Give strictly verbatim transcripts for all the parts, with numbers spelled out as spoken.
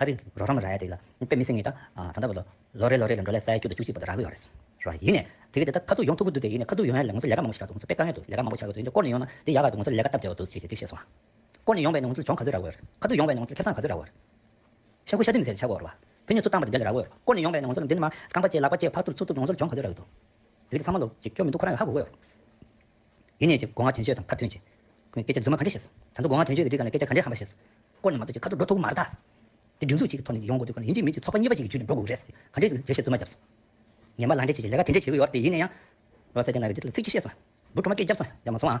ཨ་རི་རོགས་རམ་རག་ཡ་དེ་ལ་དཔེ་མི་སྲིད་ངེས་ད། ད་ལྟ་བར་དུ་ལོ་རེ་ལོ་རེ་ལ་ཌོ་ལར་ས་ཡ་བཅུ་དང་བཅུ་གཅིག་བར་དུ་རག་གི་ཡོད་རེད། རེད་བ། ཡིན་ནས་དེ་གི་དེ་ད་ཁ་ཐུག་ཡོང་ཐུབ་ཀྱི་འདུག་དེ་ཡིན་ནས་ཁ་ཐུག་ཡོང་ཡ་ལས་ང་ཚོ་ལས་ཀ་མང་པོ་ཞིག་རག་འདུག་ང་ཚོ་དཔེ་དཀའ་ངལ་འདུག་ལས་ཀ་མང་པོ་ཞིག་རག་འདུག་ང་ཚོ་དཔེ་དཀའ་ངལ་འདུག་དེ་ཡག་ག་འདུག་ང་ཚོ་ལས་ཀ་སྟབས་བདེ་བ་འདུག་ཟེར་བྱས་དེ་བཤད་སོང་ང་། བསྐོར་ནས་ཡོང་བས་ནས་ང་ཚོ་ལ་གྱོང་ག་ཚོད་རག་གི་ཡོད་རེད། ཁ་ཐུག་ཡོང་བས་ནས་ང་ཚོ་ལ་ཁེ་བཟང་ག་ཚོད་རག་གི་ཡོད་རེད། ཤ་ཁུ་ཤ་དེ་མི་ཟེར་ཆགས་ཀྱི་ཡོད་རེད་བ། ཕན་ཚུན་སུ་བཏང་པ་དེ་འདྲ་ལས་རག་གི་ཡོད་རེད། བསྐོར་ནས་ཡོང་བས་ནས་ང་ཚོ་ལ་འདི་ནས་མར་རྐང་པ་བཅས་ལག་པ་བཅས་ཕར་ཚུར་ཚུར་ཚུར་ཡོང་ཚོ་ལ་གྱོང་ག་ཚོད་རག་གི་འདུག་དེ་གི་ཚང་མ་ལོ་ཅིག་སྐྱོ་མི་འདུག་ཁོ་རང་ཡང་ཧ་གོ་གི་ཡོད་རེད། ཡིན་ནའི་ཅིག་སྒོ་ང་དོན་གཅོད་དང་ཁ་དོན་བྱེད། ཁོས་སྐད་ཆ་རྫུན་མ་ག་འདྲ་བཤད་སོང་། ད་དུང་སྒོ་ང་དོན་གཅོད་ཀྱི་དུས་ག་ནས་སྐད་ཆ་ག་འདྲ་ཧམ་པ་བཤད་སོང་། བསྐོར་ནས་མ་གཏོགས་ཅིག་ཁ་ཐུག་འགྲོ་ཐུབ་མ་རེད་ད། དེ་སྒྲིག་འཛུགས་གཅིག་གི་ཐོག་ནས་ཡོང་དགོས་དུས་ག་ནས་ཡིན་གཅིག་མིན་གཅིག་ཚོགས་པ་གཉིས་པ་གཅིག་གི་བརྒྱུད་ནས་འགྲོ་དགོས་རེད། ག་འདྲས་རེ་བཤད་རྫུན་མ་བརྒྱབ་སོང་། ངན་པ་ལག་འབྲེལ་བྱེད་ཀྱི་ལས་ཀ་དེ་འདྲས་བྱེད་ཀྱི་ཡོད་རེད་དེ་ཡིན་ན་ཡང་། རོ་ས་ཅན་ན་རེ་དེ་ལ་ཚིག་གཅིག་བཤད་སོང་། བུ་ཁྲོ་མ་སྐད་བརྒྱབ་སོང་ཡང་མ་སོང་ཨ།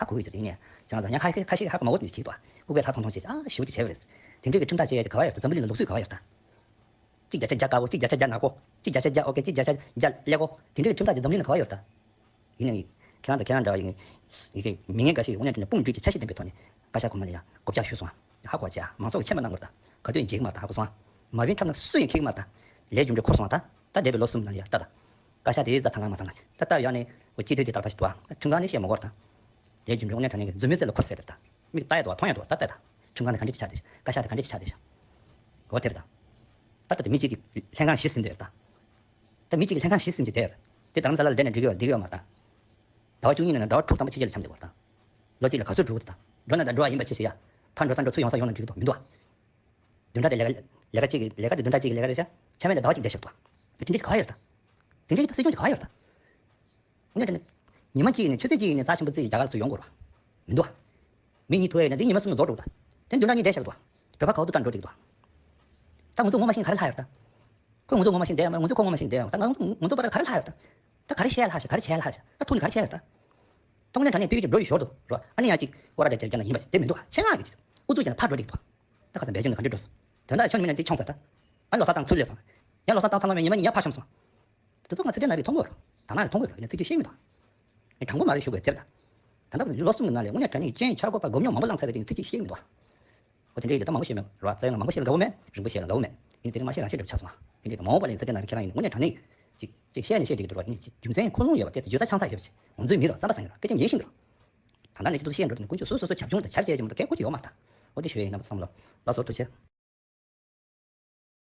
ཧ་གོ་གི་ཡོད་རེད། ངས་ཁྱེད་རང་ཚོ་ཉག་ཁ་ཤས་ཁ་ཤས་ཀྱིས་ཧ་གོ་མ་གོ་དེ་འདྲ་བྱེད་ཀྱི་འདུག་ཨ། ཨུ་པའི་ལྷ་མཐོང་མཐོང་བྱས། ཨ། ཞེ་པོ་ཅིག་བྱས་པ་རེད། དེ་འདྲའི་གི་ཁྲིམས་ཐག་བཅད་ཡ་ག་བ་ཡོད་རེད། འཛམ་བུ་གླིང་ལ་ལུགས་སྲོལ་ག་བ་ཡོད་རེད། གཅིག་བརྒྱ་ཆ་བརྒྱ་དཀར་པོ། གཅིག་བརྒྱ་ཆ་བརྒྱ་ནག་པོ། གཅིག་བརྒྱ་ཆ་བརྒྱ་ཨོ་ཀེ། གཅིག་བརྒྱ་ཆ་བརྒྱ་ཀླད་ཀོར། དེ་འདྲའི་གི་ཁྲིམས་ཐག་དེ་འཛམ་གླིང་ལ་ག་བ་ཡོད་རེད་ད། ཡིན་ནའི། ཁྱེད་རང་དང་ཁྱེད་རང་འདྲ་བ་ཡིན། ཡི་གེ་མི་ངན་འགའ་ཞིག་གིས་དངོས་གནས་དྲང་གནས་དཔུང་སྒྲིག་གིས་འཆར་གཞི་ལྡན་པའི་ཐོག་ནས་བཀའ་ཤག་གོང་མ་ལ་ཡ་གོ་བརྡ་ཞུས་སོང་ཨ། ཧ་གོ་བྱས་ཨ། མང་ཚོགས་ཀྱིས་མཁྱེན་པ་གནང་དགོས་རེད་ད། ག་དུས་ཡིན་འགྱིག་མ་རེད་ད། ཧ་གོ་སོང་ཨ། མ་བིན་ཁྲབ་ན་སུ་ཡིན་འགྱིག་མ་རེད་ད། ལས་རྒྱུ་འབྲས་འཁོར་སོང་ཨ་ད། ད་འདས་པའི་ལོ་གསུམ་ནང་ལ་ཡ་ལྟ་ད། བཀའ་ཤག་དེ་རྩ་ཚང་ལ་མ་ཚང་ལ་ད་ལྟ་ཡོད་ནས་འོ་སྤྱི་འཐུས་དེ་ཏག་ཏག་ཞིག་འདུག་ཨ། ཁྲིམས་ཁང་ནས་བཤད་མ་དགོས་རེད་ད། ལས་རྒྱུ་འབྲས་དངོས་གནས་དྲང་གནས་ཀྱི་མཛུབ་མོའི་རྩེ་ལ་འཁོར་ཟེར་དེ་རེད་ད། མིག་ལྟ་ཡ་འདུག་ཨ། མཐོང་ཡ་འདུག་ཨ། ད་ལྟ་ད། ཁྲིམས་ཁང་དེ་ག་འདྲས་ཅིག་ཆགས་བསྡད་ཤག་བཀའ་ཤག་དེ་ག་འདྲས་ཅིག་ཆགས་བསྡད་ཤག་འོ་དེ་རེད་ད། ད་ལྟ་དེ་མི་གཅིག་གིས་ལྷན་ཁང་བཞི་ཟིན་བསྡད་ཡོད་རེད་ད། ད་མི་གཅིག་གིས་ལྷན་ཁང་བཞི་ཟིན་གྱི་བསྡད་ཡོད་རེད། དེ་རྡ་རམ་ས་ལ་ལ་བསྡད་ནས་འགྲིག་གི་ཡོད་རེད། འགྲིག་གི་ཡོད་མ་རེད་ད། ཟླ་བ་བཅུ་གཉིས་ནང་ནས་ཟླ་བ་དྲུག་དང་པོ་ཕྱི་རྒྱལ་ལ་འཁྱམས་བསྡད་ཡོད་རེད་ད། ལོ་གཅིག་ལ་ག་ཚོད་འགྲོ་གི་འདུག་ད། འགྲོ་ན་ད་འགྲོ་བ་ཡིན་པ་ཅིག་བྱེད་ཡ། ཕར་འགྲོ་ཚུར་འགྲོ་ཚུར་ཡོང་ས་ཡོང་ན་འགྲིག་གི་འདུག་མི་འདུག་ཨ། བདུན་ཕྲག་དེ་ལས་ཀ་ལས་ཀ་གཅིག་གི་ལས་ཀ་དེ་བདུན་ཕྲག་གཅིག་གི་ལས་ཀ་རེད་ཤག་ཆ་མེད་ལ་ཟླ་བ་གཅིག་བསྡད་བཞག་འདུག་ཨ། དེ་འདྲ་ཅིག་ག་བ་ཡོད་རེད་ད། དེ་འདྲ་ཅིག་ད་སྲིད་སྐྱོང་ཅིག་ག་བ་ཡོད་རེད་ད། དངོས་གནས་དྲང་གནས། ཉི་མ་གཅིག་ནས་ཆུ་ཚོད་གཅིག་ནས་རྩ་ཆེན་པོ་རྩིས་རྒྱ་གར་ཚུར་ཡོང་དགོས་རེད་བ། མི་འདུག་ཨ། མི་གཉིས་ཐུག་ཡས་ཡོད་ན་དེ་ཉི་མ་གསུམ་ལ་རྫོགས་འགྲོ་གི་འདུག་ཨ། དེ་བདུན་ཕྲག་གཉིས་བསྡད་བཞག་འདུག་ཨ། བོད་པ་ག་བ་ཚོ་ལྟར་འགྲོ་བསྡད་ཀྱི་འདུག་ཨ། ཁོས་ང་ཚོ་ངོ་མ་ཤེས་ག་རེ་ལྷག་ཡོད་རེད་ད། ཁོས་ང་ཚོ་ངོ་མ་ཤེས་བསྡད་ཡོད། ང་ཚོ་ངོ་ཚོ་ཁོ་ངོ་མ་ཤེས་བསྡད་ཡོད། ད་ང་ཚོ་ངོ་ཚོ་བར་ག་རེ་ལྷག་ཡོད་ད། ད་ག་རེ་བཤད་ཡ་ལྷག་ཤག་ག་རེ་བྱས་ཡ་ལྷག་ཤག་ད་ཐུག་ནས་ག་རེ་བྱས་ཡ་ལྷག་ད། ད་དངོས་གནས་དྲང་གནས་ཕ་གི་ཅིག་འགྲོ་ཡི་ཞོར་དུ་རོ། ཨ་ནི་ཡང་ཅིག་སྐོར་ར་འདྲ་བྱས་ཀྱང་ན་ཡིན་པ་ཞིག་དེ་མི་འདུག་ཨ། ཆེད་མངགས་ཀྱི་ཅིག་ཨུ་ཚུགས་བྱས་ན་ཕར་འགྲོ་བསྡད་ཀྱི་འདུག་ཨ། ད་ཁ་སང་བེ་ཅིང་ནང་ག་འདྲ་འགྲོ་སོང་། དོན་དག་ཆོ་ནི་མི་ནང་ཅིག་མཆོང་ཚར་ད། ཨ་ནི་ལོ་གསར་བཏང་ཚུར་སླེབས་སོང་། ཡང་ལོ་གསར་བཏང་ཚར་ལོང་མེད་ཉི་མ་གཉིས་ཡར་ཕར་བྱོན་སོང་། དེ་ཚོ་ང་ཚེ་འདས་ནང་རེད་མཐོང་གི་ཡོད་རེད། ད་ནང་རེད་མཐོང་གི་ཡོད་རེད། ངས་ཚིག་གཅིག་བཤད་ཀྱི་མི་འདུག་ངས་དྲང་པོ་མ་རེད་ཞུ་དགོས་དེ་རེད་ད། ད་ལྟ་ལོ་གསུམ་གྱི་ནང་ལ་དངོས་གནས་དྲང་གནས་སྤྱན་ཆབ་སྒོ་པ་སྒོ་རྙོག་མང་པོ་བསླངས་ཚར་བའི་སྟེང་ཚིག་གཅིག་བཤད་ཀྱི་མི་འདུག་འོ་དེ་འདྲ་ཡིན་དུས་ད་མང་པོ་བཤད་མེད་རེད་བ། རྩ་ཡོང་ལ་མང་པོ་བཤད་ལ་དགའ་བོ་མེད། རིང་པོ་བཤད་ལ་དགའ་བོ་མེད། ཡིན་དེ་རིང་མ་བཤད་ལ་བཤད་འགྲོ་ཆགས་སོང་ང་། དེ་འདྲ་ཡིན་དུས་མ་འོངས་པ་ལ་ཡིན་ཚེ་འདས་ནང་ཁྱེད་རང་ཡིན་དངོས་གནས་དྲང་གནས་ཅིག་ཅིག་བཤད་ནས་བཤད་འགྲིག་གི་འདུག་རེད་བ། ཡིན་ནའི་ཅིག་རྒྱུ་མཚན་ཁུངས་ལུང་ཡོད་པ་དེ་ཚོ་བརྗོད་ས་ཆང་ས་ཡོད་པ་ཅིག་ང་ཚོའི་མི་རེད་བ། རྩམ་པ་ཟ་མཁན་རེད་བ། སྐད་ཆ་ཉན་ཤེས་འདུག་རེད་བ། ད་ལྟ་ནས་ཅིག་ཏུ་བཤད་འགྲོ་དེ་ནི་ཀུན་སྤྱོད་སོ་སོ་སོ་བྱབ་ཆུང་དང་བྱབ་ཆེ་ཅིག་མ་གཏོགས་སྐད་ཁུར་ཅིག་ཡོད་མ་རེད་ད། འོ་དེ་ཞུ་ཡ་ཡིན། རྣམ་པ་ཚོ་བསམ་བློ་ལགས་སོ། ཐུགས་རྗེ་ཆེ།